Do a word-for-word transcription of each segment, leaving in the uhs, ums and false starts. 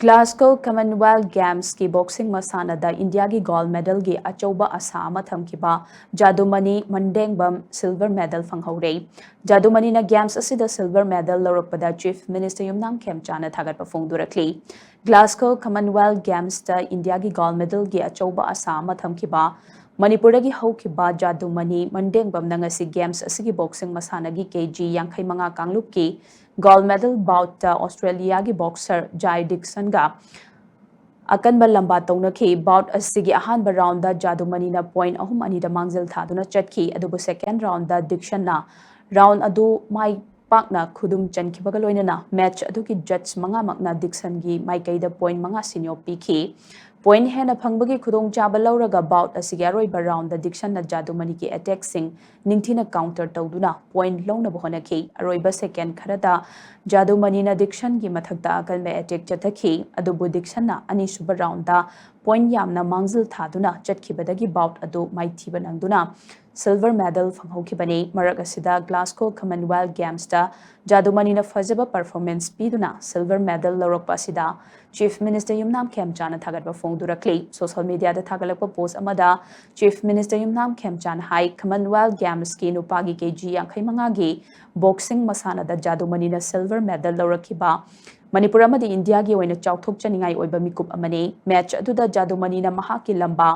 Glasgow Commonwealth Gamesꯀꯤ boxing ꯃꯁꯥꯟꯅꯗ ꯏꯟꯗꯤꯌꯥꯒꯤ gold medalꯒꯤ ꯑꯆꯧꯕ ꯑꯁꯥ ꯑꯃ ꯊꯝꯈꯤꯕ ꯖꯥꯗꯨꯃꯅꯤ ꯃꯟꯗꯦꯡꯕꯝ silver medal ꯐꯪꯍꯧꯔꯦ꯫ ꯖꯥꯗꯨꯃꯅꯤꯅ games ꯑꯁꯤꯗ silver medal ꯂꯧꯔꯛꯄꯗ Chief Minister ꯌꯨꯝꯅꯥꯝ ꯈꯦꯝꯆꯥꯅ ꯊꯥꯒꯠꯄ ꯐꯣꯡꯗꯣꯔꯛꯂꯤ꯫ Glasgow Commonwealth Gamesꯇ ꯏꯟꯗꯤꯌꯥꯒꯤ gold medalꯒꯤ ꯑꯆꯧꯕ ꯑꯁꯥ ꯑꯃ ꯊꯝꯈꯤꯕ ꯃꯅꯤꯄꯨꯔꯗꯒꯤ ꯍꯧꯈꯤꯕ ꯖꯥꯗꯨꯃꯅꯤ ꯃꯟꯗꯦꯡꯕꯝꯅ ꯉꯁꯤ games ꯑꯁꯤꯒꯤ boxing ꯃꯁꯥꯟꯅꯒꯤ KG ꯌꯥꯡꯈꯩ ꯃꯉꯥ ꯀꯥꯡꯂꯨꯞꯀꯤ gold medal boutꯇ Australiaꯒꯤ boxer Jai Dixonꯒ ꯑꯀꯟꯕ ꯂꯝꯕꯥ ꯇꯧꯅꯈꯤ꯫ Bout ꯑꯁꯤꯒꯤ ꯑꯍꯥꯟꯕ roundꯗ ꯖꯥꯗꯨꯃꯅꯤꯅ point ꯑꯍꯨꯝ ꯑꯅꯤꯗ ꯃꯥꯡꯖꯤꯜ ꯊꯥꯗꯨꯅ ꯆꯠꯈꯤ, ꯑꯗꯨꯕꯨ second roundꯗ Dixonꯅ round ꯑꯗꯨ ꯃꯥꯏ ꯄꯥꯛꯅ ꯈꯨꯗꯨꯝ ꯆꯟꯈꯤꯕꯒ ꯂꯣꯏꯅꯅ match ꯑꯗꯨꯒꯤ judge ꯃꯉꯥꯃꯛꯅ Dixonꯒꯤ ꯃꯥꯏꯀꯩꯗ point ꯃꯉꯥ ꯁꯤꯟꯌꯣꯛ ꯄꯤꯈꯤ꯫ Point ꯍꯦꯟꯅ ꯐꯪꯕꯒꯤ ꯈꯨꯗꯣꯡꯆꯥꯕ ꯂꯧꯔꯒ bout ꯑꯁꯤꯒꯤ ꯑꯔꯣꯏꯕ roundꯗ Dixonꯅ ꯖꯥꯗꯨꯃꯅꯤꯒꯤ attackꯁꯤꯡ ꯅꯤꯡꯊꯤꯅ counter ꯇꯧꯗꯨꯅ point ꯂꯧꯅꯕ ꯍꯣꯠꯅꯈꯤ꯫ ꯑꯔꯣꯏꯕ second ꯈꯔꯗ ꯖꯥꯗꯨꯃꯅꯤꯅ Dixonꯒꯤ ꯃꯊꯛꯇ ꯑꯀꯟꯕ attack ꯆꯠꯊꯈꯤ, ꯑꯗꯨꯕꯨ Dixonꯅ ꯑꯅꯤꯁꯨꯕ roundꯗ point ꯌꯥꯝꯅ ꯃꯥꯡꯖꯤꯜ ꯊꯥꯗꯨꯅ ꯆꯠꯈꯤꯕꯗꯒꯤ bout ꯑꯗꯨ ꯃꯥꯏꯊꯤꯕ ꯅꯪꯗꯨꯅ silver medal ꯐꯪꯍꯧꯈꯤꯕꯅꯤ꯫ ꯃꯔꯛ ꯑꯁꯤꯗ Glasgow Commonwealth Gamesꯇ ꯖꯥꯗꯨꯃꯅꯤꯅ ꯐꯖꯕ performance ꯄꯤꯗꯨꯅ silver medal ꯂꯧꯔꯛꯄ ꯑꯁꯤꯗ Chief Minister ꯌꯨꯝꯅꯥꯝ ꯈꯦꯝꯆꯥꯅ ꯊꯥꯒꯠꯄ ꯐꯣꯡꯗꯣꯔꯛꯂꯤ꯫ Social mediaꯗ ꯊꯥꯒꯠꯂꯛꯄ post ꯑꯃꯗ Chief Minister ꯌꯨꯝꯅꯥꯝ ꯈꯦꯝꯆꯥꯅ ꯍꯥꯏ, Commonwealth Gamesꯀꯤ ꯅꯨꯄꯥꯒꯤ KG ꯌꯥꯡꯈꯩ ꯃꯉꯥꯒꯤ boxing ꯃꯁꯥꯟꯅꯗ ꯖꯥꯗꯨꯃꯅꯤꯅ silver medal ꯂꯧꯔꯛꯈꯤꯕ ꯃꯅꯤꯄꯨꯔ ꯑꯃꯗꯤ ꯏꯟꯗꯤꯌꯥꯒꯤ ꯑꯣꯏꯅ ꯆꯥꯎꯊꯣꯛꯆꯅꯤꯡꯉꯥꯏ ꯑꯣꯏꯕ ꯃꯤꯀꯨꯞ ꯑꯃꯅꯤ꯫ Match ꯑꯗꯨꯗ ꯖꯥꯗꯨꯃꯅꯤꯅ ꯃꯍꯥꯛꯀꯤ ꯂꯝꯕꯥ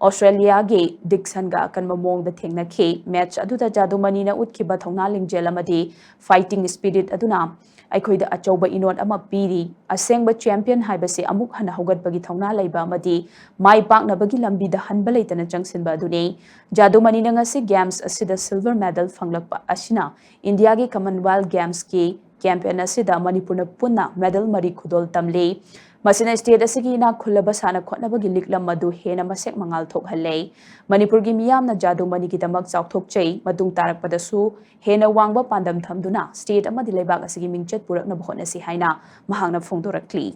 Australiaꯒꯤ Dixonꯒ ꯑꯀꯟꯕ ꯃꯑꯣꯡꯗ ꯊꯦꯡꯅꯈꯤ꯫ Match ꯑꯗꯨꯗ ꯖꯥꯗꯨꯃꯅꯤꯅ ꯎꯠꯈꯤꯕ ꯊꯧꯅꯥ ꯂꯤꯡꯖꯦꯜ ꯑꯃꯗꯤ fighting spirit ꯑꯗꯨꯅ ꯑꯩꯈꯣꯏꯗ ꯑꯆꯧꯕ ꯏꯅꯣꯠ ꯑꯃ ꯄꯤꯔꯤ꯫ ꯑꯁꯦꯡꯕ champion ꯍꯥꯏꯕꯁꯤ ꯑꯃꯨꯛ ꯍꯟꯅ ꯍꯧꯒꯠꯄꯒꯤ ꯊꯧꯅꯥ ꯂꯩꯕ ꯑꯃꯗꯤ ꯃꯥꯏ ꯄꯥꯛꯅꯕꯒꯤ ꯂꯝꯕꯤꯗ ꯍꯟꯕ ꯂꯩꯇꯅ ꯆꯪꯁꯤꯟꯕ ꯑꯗꯨꯅꯤ꯫ ꯖꯥꯗꯨꯃꯅꯤꯅ ꯉꯁꯤ games ꯑꯁꯤꯗ silver medal ꯐꯪꯂꯛꯄ ꯑꯁꯤꯅ ꯏꯟꯗꯤꯌꯥꯒꯤ Commonwealth Gamesꯀꯤ campaign ꯑꯁꯤꯗ ꯃꯅꯤꯄꯨꯔꯅ ꯄꯨꯟꯅ medal ꯃꯔꯤ ꯈꯨꯗꯣꯜ ꯇꯝꯂꯤ꯫ ꯃꯁꯤꯅ state ꯑꯁꯤꯒꯤ ꯏꯅꯥꯛ ꯈꯨꯜꯂꯕ ꯁꯥꯟꯅ ꯈꯣꯠꯅꯕꯒꯤ ꯂꯤꯛꯂꯝ ꯑꯗꯨ ꯍꯦꯟꯅ ꯃꯁꯦꯛ ꯃꯉꯥꯜ ꯊꯣꯛꯍꯜꯂꯦ꯫ ꯃꯅꯤꯄꯨꯔꯒꯤ ꯃꯤꯌꯥꯝꯅ ꯖꯥꯗꯨꯃꯅꯤꯒꯤꯗꯃꯛ ꯆꯥꯎꯊꯣꯛꯆꯩ꯫ ꯃꯇꯨꯡ ꯇꯥꯔꯛꯄꯗꯁꯨ ꯍꯦꯟꯅ ꯋꯥꯡꯕ ꯄꯥꯟꯗꯝ ꯊꯝꯗꯨꯅ state ꯑꯃꯗꯤ ꯂꯩꯕꯥꯛ ꯑꯁꯤꯒꯤ ꯃꯤꯡꯆꯠ ꯄꯨꯔꯛꯅꯕ ꯍꯣꯠꯅꯁꯤ ꯍꯥꯏꯅ ꯃꯍꯥꯛꯅ ꯐꯣꯡꯗꯣꯔꯛꯂꯤ꯫